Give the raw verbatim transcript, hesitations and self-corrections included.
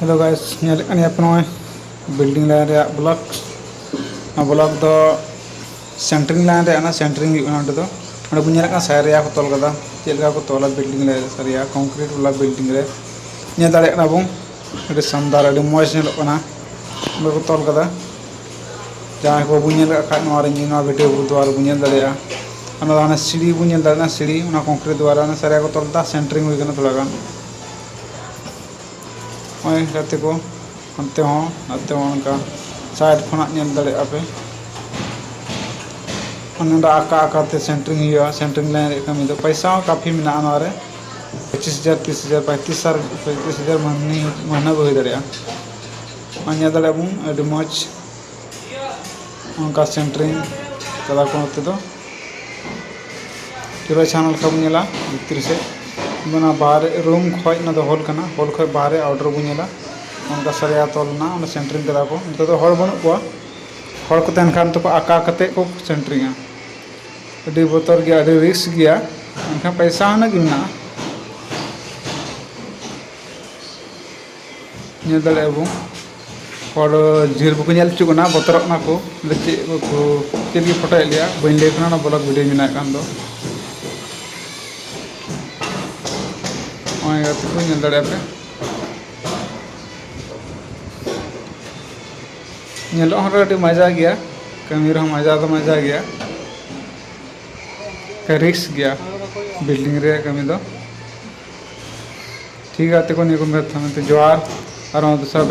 Hello guys, ᱧᱮᱞᱮᱫ ᱠᱟᱱ ᱜᱮᱭᱟ ᱯᱮ ᱱᱚᱜᱼᱚᱭ building line ᱨᱮᱭᱟᱜ block᱾ ᱱᱚᱣᱟ block ᱫᱚ centering line ᱨᱮᱭᱟᱜ ᱠᱟᱱᱟ, centering ᱦᱩᱭᱩᱜ ᱠᱟᱱᱟ ᱚᱸᱰᱮ ᱫᱚ᱾ ᱚᱸᱰᱮ ᱵᱚᱱ ᱧᱮᱞᱮᱫ ᱠᱟᱱᱟ ᱥᱟᱨᱤᱭᱟ ᱠᱚ ᱛᱚᱞ ᱠᱟᱫᱟ᱾ ᱪᱮᱫ ᱞᱮᱠᱟ ᱠᱚ ᱛᱚᱞᱟ building ᱨᱮ ᱥᱟᱨᱤᱭᱟ, concrete ᱵᱟᱞᱟ building ᱨᱮ᱾ ᱧᱮᱞ ᱫᱟᱲᱮᱭᱟᱜ ᱠᱟᱱᱟ ᱵᱚᱱ, ᱟᱹᱰᱤ ᱥᱟᱱᱫᱟᱨ, ᱟᱹᱰᱤ ᱢᱚᱡᱽ ᱧᱮᱞᱚᱜ ᱠᱟᱱᱟ᱾ ᱚᱸᱰᱮ ᱠᱚ ᱛᱚᱞ ᱠᱟᱫᱟ᱾ ᱡᱟᱦᱟᱸᱭ ᱠᱚ ᱵᱟᱵᱚᱱ ᱧᱮᱞ ᱠᱟᱜ ᱠᱷᱟᱡ, ᱱᱚᱣᱟ ᱨᱮ ᱱᱚᱣᱟ video ᱫᱩᱣᱟᱨᱟ ᱵᱚᱱ ᱧᱮᱞ ᱫᱟᱲᱮᱭᱟᱜᱼᱟ᱾ ᱚᱱᱟ ᱫᱚ ᱦᱟᱱᱮ ᱥᱤᱲᱤ ᱵᱚᱱ ᱧᱮᱞ ᱫᱟᱲᱮᱭᱟᱜᱼᱟ, ᱥᱤᱲᱤ, ᱚᱱᱟ concrete ᱫᱩᱣᱟᱨᱟ, ᱚᱱᱟ ᱥᱟᱨᱤᱭᱟ ᱠᱚ ᱛᱚᱞ ᱠᱟᱫᱟ, centering ᱦᱩᱭ ᱠᱟᱱᱟ ᱛᱷᱚᱲᱟ ᱜᱟᱱ᱾ ᱱᱚᱜᱼᱚᱭ ᱜᱟᱛᱮ ᱠᱚ, ᱦᱟᱱᱛᱮ ᱦᱚᱸ ᱱᱟᱛᱮ ᱦᱚᱸ ᱚᱱᱠᱟ side ᱠᱷᱚᱱᱟᱜ ᱧᱮᱞ ᱫᱟᱲᱮᱭᱟᱜᱼᱟ ᱯᱮ᱾ ᱚᱱᱮ ᱚᱸᱰᱮ ᱟᱸᱠᱟ ᱟᱸᱠᱟ ᱛᱮ centering ᱦᱩᱭᱩᱜᱼᱟ᱾ Centering line ᱨᱮᱭᱟᱜ ᱠᱟᱹᱢᱤ ᱫᱚ ᱯᱚᱭᱥᱟ ᱦᱚᱸ ᱠᱟᱯᱷᱤ ᱢᱮᱱᱟᱜᱼᱟ ᱱᱚᱣᱟ ᱨᱮ᱾ ᱯᱚᱸᱪᱤᱥ ᱦᱟᱡᱟᱨ, ᱛᱤᱥ ᱦᱟᱡᱟᱨ, ᱯᱚᱸᱭᱛᱨᱤᱥ ᱦᱟᱡᱟᱨ, ᱯᱚᱸᱭᱛᱨᱤᱥ ᱦᱟᱡᱟᱨ ᱢᱟᱹᱦᱱᱟᱹ, ᱢᱟᱹᱦᱱᱟᱹ ᱠᱚ ᱦᱩᱭ ᱫᱟᱲᱮᱭᱟᱜᱼᱟ᱾ ᱟᱨ ᱧᱮᱞ ᱫᱟᱲᱮᱭᱟᱜ ᱵᱚᱱ ᱟᱹᱰᱤ ᱢᱚᱡᱽ ᱚᱱᱠᱟ centering ᱠᱟᱫᱟ ᱠᱚ ᱱᱚᱛᱮ ᱫᱚ᱾ ᱯᱩᱨᱟᱹ ᱪᱷᱟᱱᱟ ᱞᱮᱠᱟ ᱵᱚᱱ ᱧᱮᱞᱟ ᱵᱷᱤᱛᱨᱤ ᱥᱮᱫ᱾ ᱚᱱᱟ ᱵᱟᱦᱨᱮ room ᱠᱷᱚᱡ, ᱚᱱᱟ ᱫᱚ hall ᱠᱟᱱᱟ, hall ᱠᱷᱚᱡ ᱵᱟᱦᱨᱮ outer ᱵᱚᱱ ᱧᱮᱞᱟ᱾ ᱚᱱᱠᱟ ᱥᱟᱨᱤᱭᱟ ᱛᱚᱞ ᱮᱱᱟ, ᱚᱸᱰᱮ centering ᱠᱟᱫᱟ ᱠᱚ᱾ ᱱᱤᱛᱚᱜ ᱫᱚ ᱦᱚᱲ ᱵᱟᱹᱱᱩᱜ ᱠᱚᱣᱟ, ᱦᱚᱲ ᱠᱚ ᱛᱟᱦᱮᱱ ᱠᱷᱟᱱ ᱫᱚᱠᱚ ᱟᱸᱠᱟ ᱠᱟᱛᱮᱫ ᱠᱚ centeringᱟ᱾ ᱟᱹᱰᱤ ᱵᱚᱛᱚᱨ ᱜᱮᱭᱟ, ᱟᱹᱰᱤ risk ᱜᱮᱭᱟ, ᱢᱮᱱᱠᱷᱟᱱ ᱯᱚᱭᱥᱟ ᱦᱚᱸ ᱚᱱᱟᱜ ᱜᱮ ᱢᱮᱱᱟᱜᱼᱟ᱾ ᱧᱮᱞ ᱫᱟᱲᱮᱭᱟᱜᱼᱟ ᱵᱚᱱ, ᱦᱚᱲ ᱡᱷᱟᱹᱞ ᱵᱟᱠᱚ ᱧᱮᱞ ᱦᱚᱪᱚᱜ ᱠᱟᱱᱟ, ᱵᱚᱛᱚᱨᱚᱜ ᱠᱟᱱᱟ ᱠᱚ᱾ ᱵᱚᱞᱮ ᱪᱮᱫ ᱠᱚ, ᱪᱮᱫ ᱜᱮ ᱯᱷᱳᱴᱳᱭᱮᱫ ᱞᱮᱭᱟ, ᱵᱟᱹᱧ ᱞᱟᱹᱭ ᱠᱟᱱᱟ ᱚᱱᱟ block video ᱢᱮᱱᱟᱜ ᱠᱟᱱ ᱫᱚ᱾ ᱱᱚᱜᱼᱚᱭ ᱜᱟᱛᱮ ᱠᱚ ᱧᱮᱞ ᱫᱟᱲᱮᱭᱟᱜᱼᱟ ᱯᱮ, ᱧᱮᱞᱚᱜ ᱦᱚᱸ ᱟᱹᱰᱤ ᱢᱚᱡᱟ ᱜᱮᱭᱟ, ᱠᱟᱹᱢᱤ ᱨᱮᱦᱚᱸ ᱢᱚᱡᱟ ᱫᱚ ᱢᱚᱡᱟ ᱜᱮᱭᱟ᱾ ᱨᱤᱠᱥ ᱜᱮᱭᱟ ᱵᱤᱞᱰᱤᱝ ᱨᱮᱭᱟᱜ ᱠᱟᱹᱢᱤ ᱫᱚ᱾ ᱴᱷᱤᱠ ᱜᱮᱭᱟ ᱜᱟᱛᱮ ᱠᱚ, ᱱᱤᱭᱟᱹ ᱠᱚ ᱢᱮᱱ ᱛᱟᱦᱮᱸ ᱡᱚᱦᱟᱨ᱾ ᱟᱨᱦᱚᱸ ᱫᱚᱥᱨᱟ